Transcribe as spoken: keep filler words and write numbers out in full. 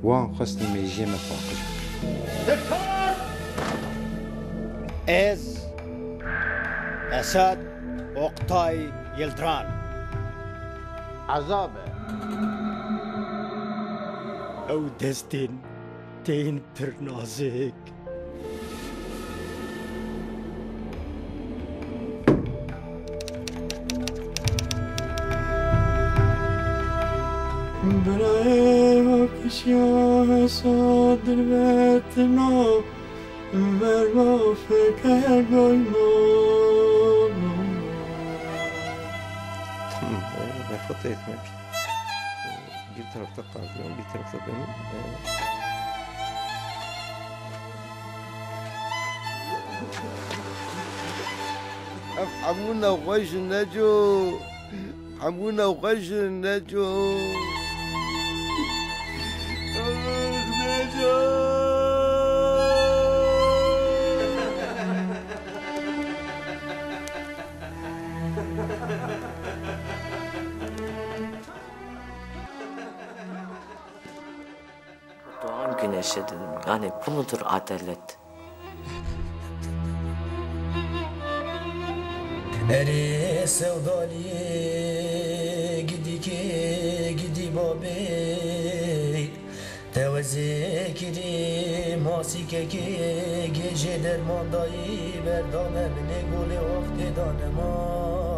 Wan xwest mêjiyê me paqij bike. Ez Esad Oktay Yildiran. Ezab e. Ew destên tên pir nazik. Birayê hakişiya hesa dilbetina verba feke goyma. Tamam, e, vefat etmek. Bir tarafta kalkıyorum, bir tarafta benim. E, Ev hemû nexweş in, Neco. Hemû nexweş in, Neco. Neco. Doğan güneşe dedim. Yani bu mudur adalet? Erê sevdaliyê gidîkê gidî babê. Te wezê kirî masîkekê gêjê derman dayî berdane binê golê wextê dane ma.